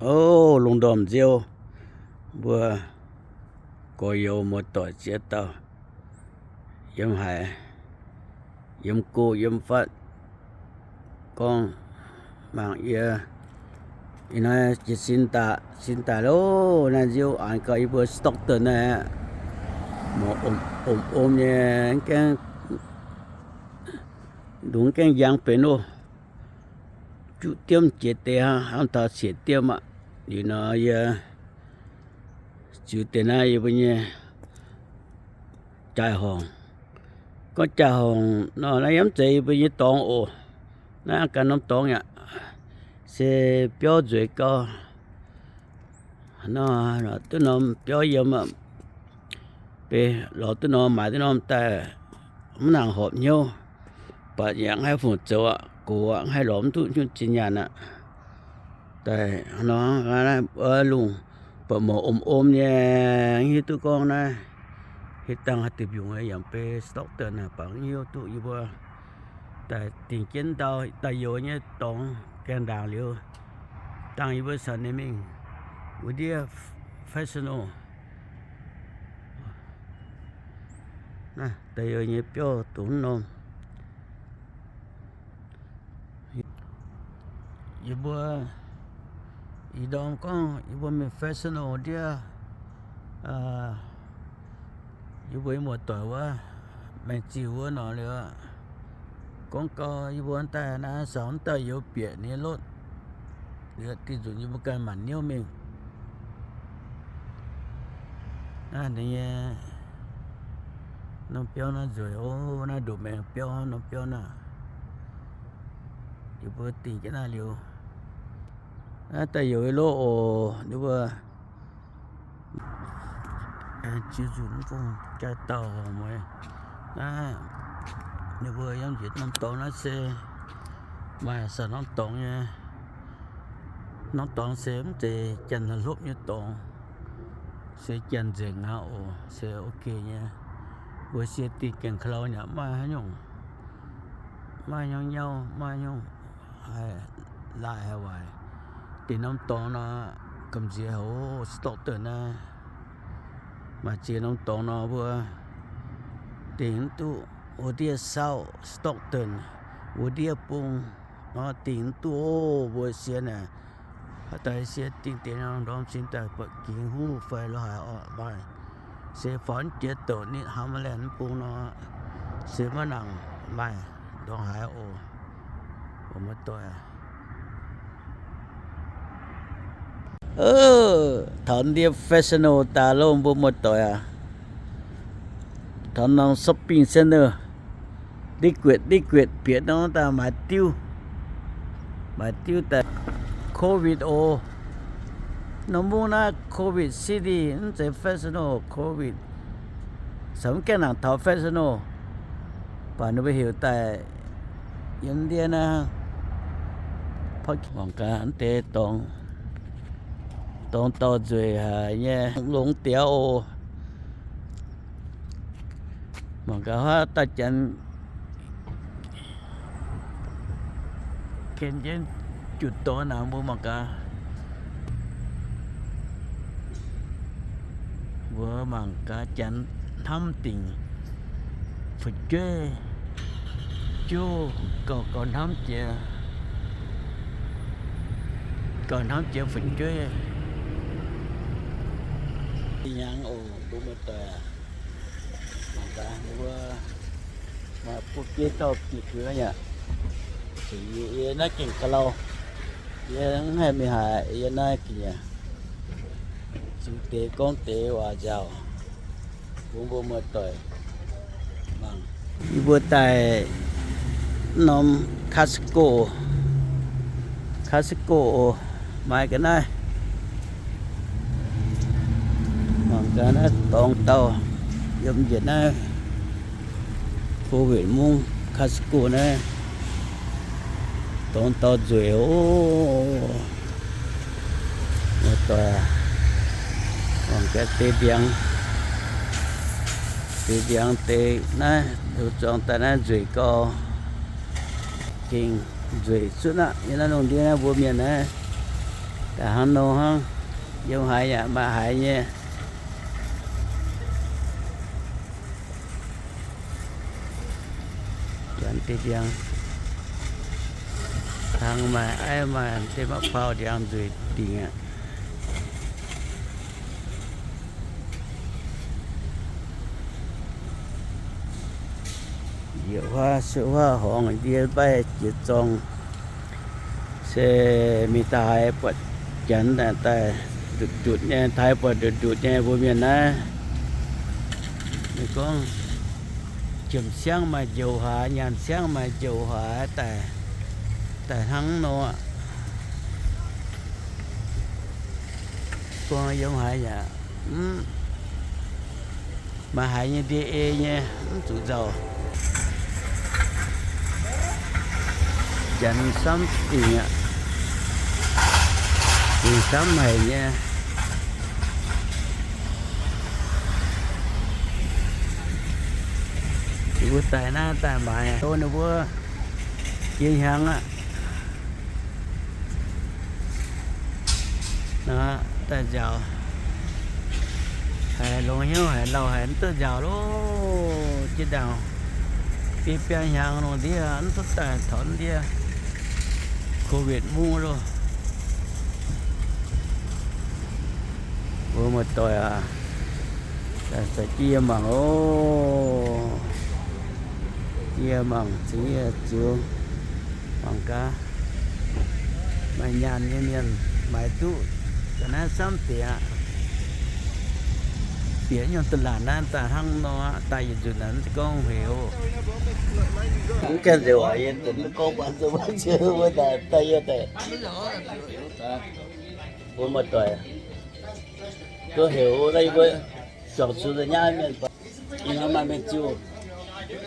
O, lungh ndorm nziouv, mbuo gorx-youz muoz-doic ziex dauh yiem haaix, yiem go yiem fatv, gorngv mangc yie, ih hnoi jiez sin daaih, sin daaih loh, naaiv nziouv aanx gau yie mbuo Stockton naaiv aqv. Mv om om nyei, gaengh, lungz gaengh njang benx loh. Juqv diemv jiex deix hnangv, hnangv taux siec diemv aqv. Liuz nor yie ziux deix naaiv yie mbuo nyei jaai-horngc. Gorngv jaai-horngc nor, naaiv yie mv zeiz yie mbuo nyei dorngx oc. Naaiv ganh norm dorngx yaac se biauv nzueic gau. Nor, duqv norm biauv yiem aqv. Beiv lorz duqv norm, maaiz duqv norm daaih, mv nangc horpc hnyouv. Baac yaac mv haih fungc zoux aqv, gox aqv, mv haih lorz mv duqv nyungc zinh nyaanh aqv. Daaih nor, lungh baac mouc om om nyei, mv hiuv duqv gorngv naaiv hitv dangh haaix diuc mbiungc yaac beiv Stockton naaic, baac mv hiuv duqv yie mbuo daaih dingc jienv ndau daaih youz nyei dorngx gaengh ndaangc liuz, dangh yie mbuo caux ninh mingh wuov ndiev Fresno. Naaiv daaih youz nyei biauv dongh norm. Yie mbuo ih ndorm gorngv yie mbuo mingh Fresno ndiev, yie mbuo nyei muoz-doic wuov, maengx ziuh wuov nor liuz, gorngv gau yie mbuo daaih naaiv saux mv dauh youz bieqc ninh nyei lotv, liuz dih nzunc yie mbuo ganh maanc niouv mingh. Naaiv ninh nyei norm biauv naaiv nzueic oc, naaiv ndoqc maengx biauv, norm biauv naaiv. Yie mbuo dingh jienv naaiv liuz, naaiv daaih youz nyei lov oc, ninh mbuo ziux nzunc mv bung jaa dauh mueiz. Naaiv ninh mbuo yiem njiec norm dorngx naaiv se maaih saux norm dorngx nyei. Norm dorngx se mv zeiz janx-hlopv nyei dorngx, se janx-nzengc aqv oc, se ok nyei. Mbuo sie dingh gaengh ka'lauh nyei, maiv haaix nyungc, maiv nyungc nyauv, maiv nyungc haaix laaih haaix waaic. Dingh norm dorngx nor, gamh nziex haic oc, Stockton naaiv. Maaih ziex norm dorngx nor mbuo dingh mv duqv, wuov ndiev South Stockton, wuov ndiev bung nor dingh mv duqv oc, mbuo sie naaic. Haaix daaih sie dingh deix nor ndorm sin daaih buatc gingx huv fai lo haaix oc, maaih se faaux jiex douc nitv Hammerland mv bung nor, se maiv nangc maaih ndongc haaix oc. Mbuo muoz-doic, taux ndiev Fresno daaih loh, mbuo muoz-doic aac. Taux norm shopping center, liquid, liquid bieqc norm daaih maaiz diuv, maaiz diuv daaih. Covid oc. Norm mungv naaiv Covid City, mv zeiz Fresno, Covid. Caux mv gaengh nangc taux Fresno, baac ninh mbuo heuc daaih yiem ndiev naaiv. Mangc gaax naaiv deix dorngx, dorngx dauh nzueic haic nyei, longx diaux oc. Mangc gaax huaav daaih janx ken jienv juqc dorngx naaic, mbuo mangc gaax. Mbuo mangc gaax janx hnamv dingc fu'jueiv, juv gauh, gauh hnamv jiex, gauh hnamv jiex fu'jueiv. Ih hnyangx oc, mbuo muoz-doic aac, mangc gaax mbuo maaih buo biei dauh bieqc gueix nyei aqv. Yie naaiv gengh ga'lau, yie mv haih mingh haaix, yie naaiv gengh ziux deix gorngv deix waac nziaauc bun mbuo muoz-doic mangc. Yie mbuo daaih norm Costco, Costco oc, maaih ga'naaiv. Mangc gaax naaiv dorngx dauh yiem njiec naaiv Covid mungv Costco naaiv, dorngx dauh nzueic oc. Muoz-doic, mangc gaax deix ndiangx. Deix ndiangx deix naaiv, zuangx daaih naaiv nzueic gau, gengh nzueic cuotv aqv. Yie naaiv lungh ndiev naaiv mbuo mienh naaiv, daaih hnangv nor hnangv, yiem haaix yaac maaih haaix nyei. Janx deix ndiangx, tang maaih, aiv maaih, deix maqv paauh ndiangx nzueic dingc aqv. Yietc huaav se huaav horngz ndie mbaih jiex zorng. Se mingh daaih haaix buatc janx daaih ndutv-ndutv nyei, daaih buatc ndutv-ndutv nyei mbuo mienh naaiv. Ninh gorngv jiem siangv maaih njoux haaix, nyaanh siangv maaih njoux haaix, daaih, daaih hnangv nor. Gorngv yiem haaix yaac mv maaih haaix nyei ndie ei nyei, mv zuqc nzauh. Janx samv dingc aqv. Dingc samv haic nyei. Ninh mbuo daaih naaiv daaih maaiz, tov ninh mbuo jiex hnyangx aqv. Daaih nziaauc haic, longx hnyouv haic, lauh haic, mv duqv nziaauc loh. Jiex ndaangc biei biaa hnyangx lungh ndiev mv duqv daaih taux ndiev, COVID mungv loh. Mbuo muoz-doic aac, daaih jiex mangc oc. Jiex mangc, cingx yie ziux mangc gaax. Maaih nyaanh nyei mienh maaiz duqv ga'naaiv samv dingc aqv. Bieqc nyungc da'laanc naaiv daaih hnangv nor, daaih yietc nzunc naaic mv zeiz gorngv heuc. Mv gaengh nzengc waac yie zuqc mv gorngv baac zuqc maiv nziex wuov daaih, daaih yie daaih. Mbuo muoz-doic, duqv heuc naaiv yie mbuo juangc zuqc nyaav mienh baac, ih hnoi maaih mienh ziux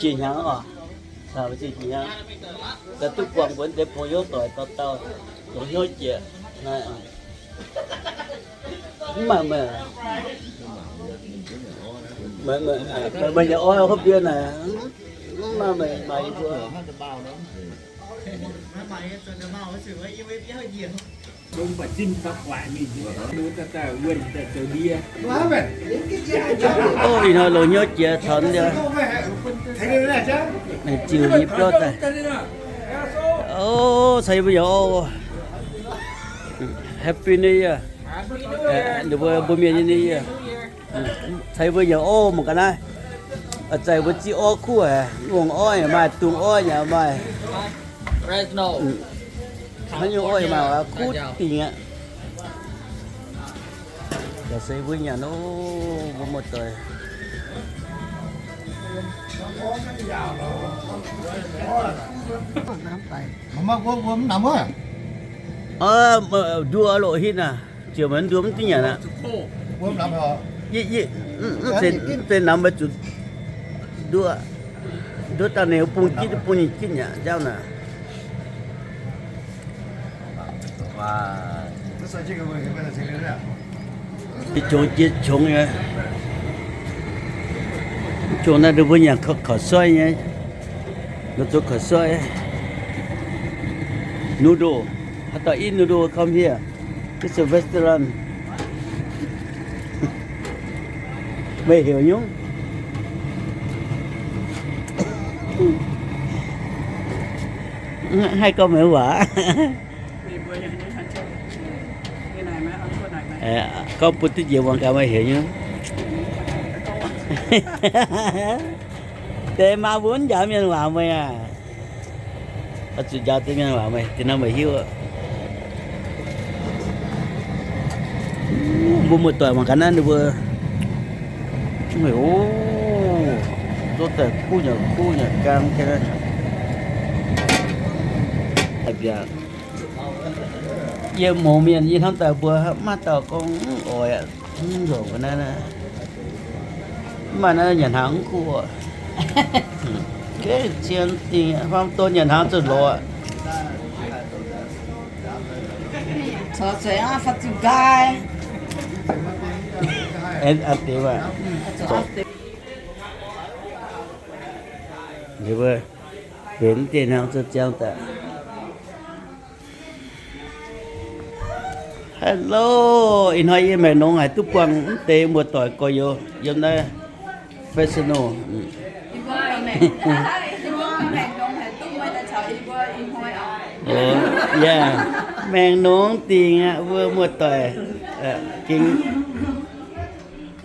jiex hnyangx oc. Ziux jiex hnyangx, daaih duqv buangh mbuo deix pong hnyouv doic dauh dauh, longx hnyouv jiex. Mv maaih meih, meih nyei orv hopv ndie naaic, mv maaih meih maaiz yie mbuo. Ov, ih hnoi longx hnyouv jiex taux ndie, ziux nyei biauv daaih. Ov, caux yie mbuo yaac ov, Happy New Year. Ninh mbuo, mbuo mienh nyei New Year. Caux yie mbuo yaac ov mangc gaax naaiv. A'zaic mbuo zieqv orv kuv haic, ngongh orv yaac maaih, dungz orv yaac maaih. Haaix nyungc orv yaac maaih, kuv dingc aqv. Yaac se mbuo nyanc ov, mbuo muoz-doic. Nduov loc hitv naaic, ziouc meih nduov mv duqv nyanc aqv. Mv zeiz namx meih zuqc nduov, nduov daaih ninh bung jitv, bung nyei jitv nyanc jauv naaic. Jiex qongx, jiex qongx nyei. Qongx naaiv ninh mbuo nyanc ข้าวซอย nyei. Ninh zoux ข้าวซอย. Noodle. Haaix dauh eat noodle come here. It's a restaurant. Meih heuc nyungc. Haih gorngv meih waac. Gorngv bun duqv njiec muangx gaax meih heuc nyungc. Deix maa mbuo mv njaaux mienh waac meih aac. Oix zuqc njaaux deix mienh waac meih, deix nor meih hiuv. Mbuo muoz-doic mangc gaax naaiv ninh mbuo. Nduov daaih kuv nyei, kuv nyei gaang. Yie mouz mienh yie hnamv daaih mbuo maiv dauh gorngv mv oix aqv, mv nzunc naaiv. Mv maaih naaiv nyanc hnaangx mv kuv. Gengh zien dingh, faam don nyanc hnaangx zuqc lorz. Corc zueiz aqv, faah ziux nqaai. Aa, deix maah. Ninh mbuo benx deix hnyangx zoux ziangx daaih. Hello, ih hnoi yie maengc nongx haiz duqv buangh mv deix muoz-doic gorx-youz yiem naaiv Fresno. Yaac maengc nongx dingc aqv, mbuo muoz-doic gengh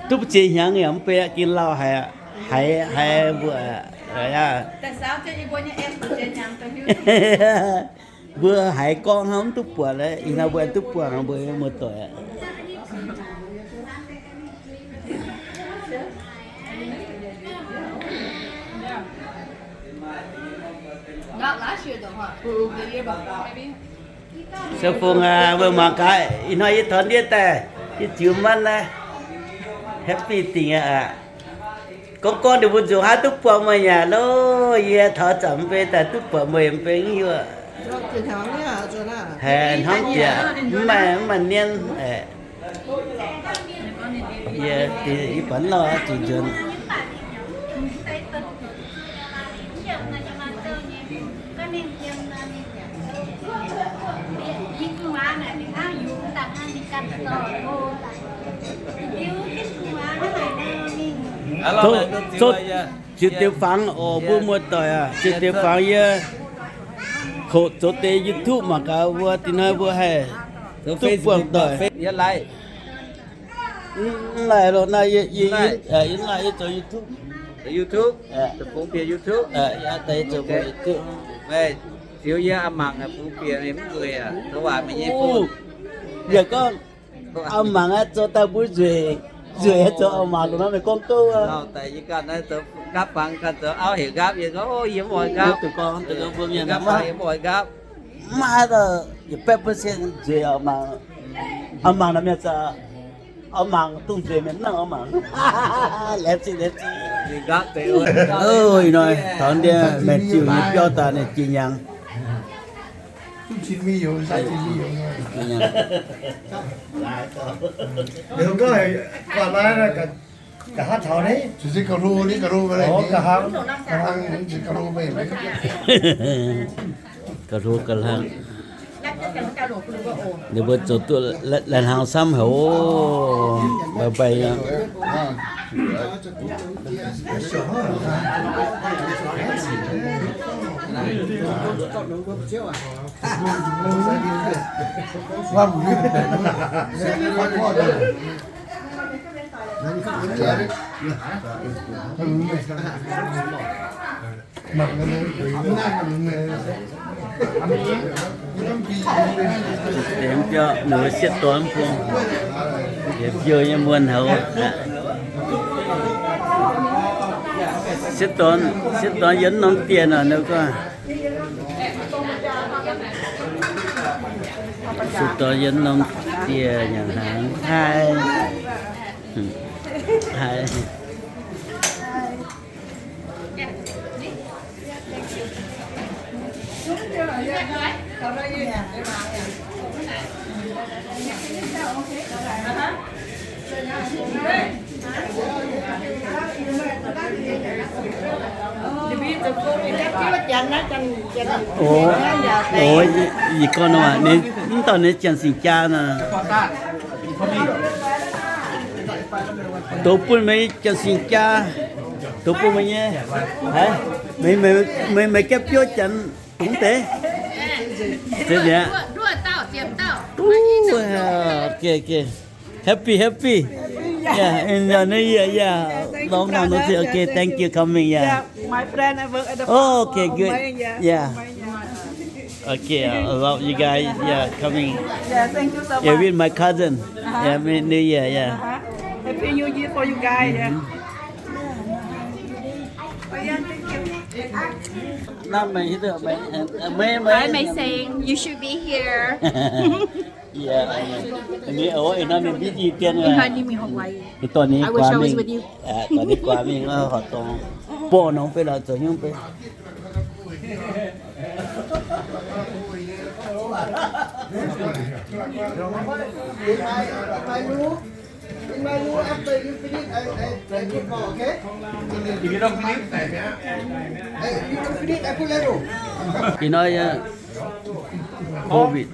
duqv ziex hnyangx yaac mv bei aqv, gengh lauh haic, haiz, haiz mbuo aqv. Mbuo haiz gorngv hnangv mv duqv buatc, ih hnoi mbuo duqv buangh mbuo muoz-doic aqv. Sou fungx aac, mbuo mangc gaax, ih hnoi yie taux ndiev daaih, yie ziux manv naaiv, happy dingc aqv. Gorngv gorngv ninh mbuo nzunc haaix duqv buangh meih yaac lo, yie taux zanc mv bei daaih duqv buatc meih mv bei nyuoqc. Haiz hnamv jiex, mv maaih, mv maaih nienv. Yie, yie baac lauh zuqc nzuonx. Zoux, zoux, zoux deix fangx oc, mbuo muoz-doic aac, zoux deix fangx yie hoqc zoux deix YouTube mangc gaax mbuo dinh hnoi mbuo haih duqv buangh doic. Mv laih lorqc, naaiv yie, yie, yie, yie mv laih, yie zoux YouTube. YouTube? Fungx bieqc YouTube? Yie zoux YouTube. Ziux yie a'mangc fungx bieqc mv nzueic aac, zoux waac mingh nyei fungx. Yie gorngv a'mangc aqv, zoux daaih mbuo nzueic, nzueic zoux a'mangc longc nor meih gorngv gouv aqv. Daaih yie ganh naaiv zoux nqaapv fangx ganh zoux auv heuc nqaapv, yie gorngv, o, yie mv oix nqaapv. Mv maaih daaih yietc baeqv percent nzueic a'mangc. A'mangc nor mienh zaqc, a'mangc dongh nzueic mienh nangh a'mangc. Laengz zingh, laengz zingh. Ih hnoi taux ndiev Matthew nyei biauv daaih ninh jiex hnyangx. Ga'hlo ga'hlang. Ninh mbuo zoux duqv laih hlang camv haic oc. Mbaih mbaih nyei. Deix biauv ninh mbuo sieqv dorn mv bung, yietc biouv nyei muonh houz. Sieqv dorn, sieqv dorn yiem norm dieh nor, ninh gorngv. Sieqv dorn yiem norm dieh nyanc hnaangx. Haih. Haih. O, o, yie gorngv nor, ninh mv dauh ninh janx singx jaa nor. Douz bun meih janx singx jaa, douz bun meih nyei. Haiz, meih, meih, meih gapv biouv janx dongh deix. Ziex mi'aqv. Duqv, okay, okay. Happy, happy. Yeah, in the new year, yeah. Long time no see. Okay, thank you coming, yeah. Yeah, my friend, I work at the farm. Oh, okay, good. Yeah. Okay, I love you guys. Yeah, coming. Yeah, thank you so much. Yeah, with my cousin. Uh-huh. Yeah, New Year, yeah. Uh-huh. Happy New Year for you guys, yeah. Not my, my, my, my. Hi, my saying, you should be here. Yeah, I know. Ih hnoi ninh mbiv i dien, ih hnoi ninh mingh Hawaii. Ninh dorh ninh guaax mingh, dorh ninh guaax mingh horqc dorngx. Borqv nongx beiv lorz zoux nyungc beiv. If you don't finish, I put level. Ih hnoi yaac covid.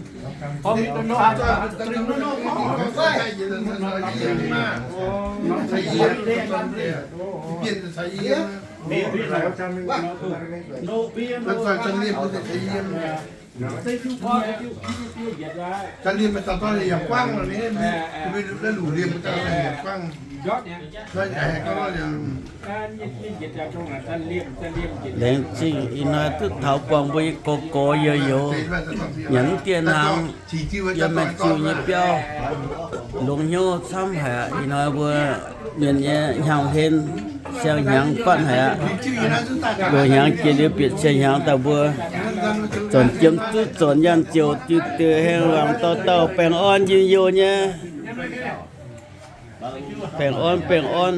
Laengz zingh ih hnoi duqv taux buangh mbuo nyei gorx gorx youz youz, nyanc mv dieh hnaangx, yiem maaih ziuh nyei biauv, longx hnyouv camv haic aqv. Ih hnoi mbuo mienh nyei hnyangx-hlen siang-hnyangx fatv haic aqv. Loz-hnyangx jiex liuz bieqc siang-hnyangx daaih mbuo zornc jiem duqv zornc nyaanh ziouc diuh deix hengx wangc dauh dauh baengh orn njien-youh nyei. Baengh orn, baengh orn.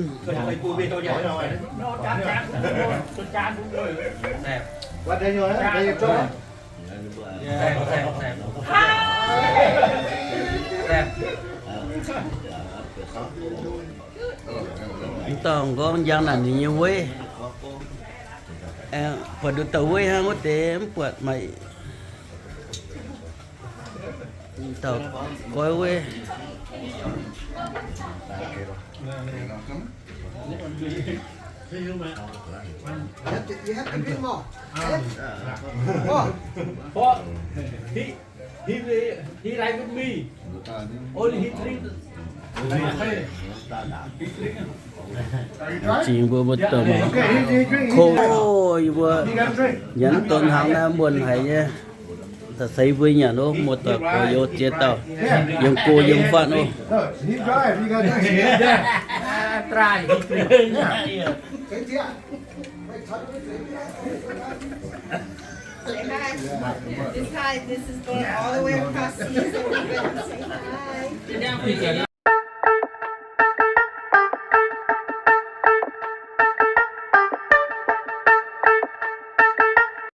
Mv dauh m'nqorngv njang naaic ninh nyei weiv. Aengx buatc nduqc dauh weiv hnangv, wuov deix mv buatc maaih dauh goiv weiv. He, he, he ride with me. Only he drink. Zingh mbuo muoz-doic, kouv, yie mbuo nyanc donx hnaangx naaiv muonh haic nyei. Da'seix mbuo nyanc oc, muoz-doic gorx-youz ziex dauh yiem go yiem fatv oc. Say hi. This hi, this is going all the way across seas. Everybody say hi.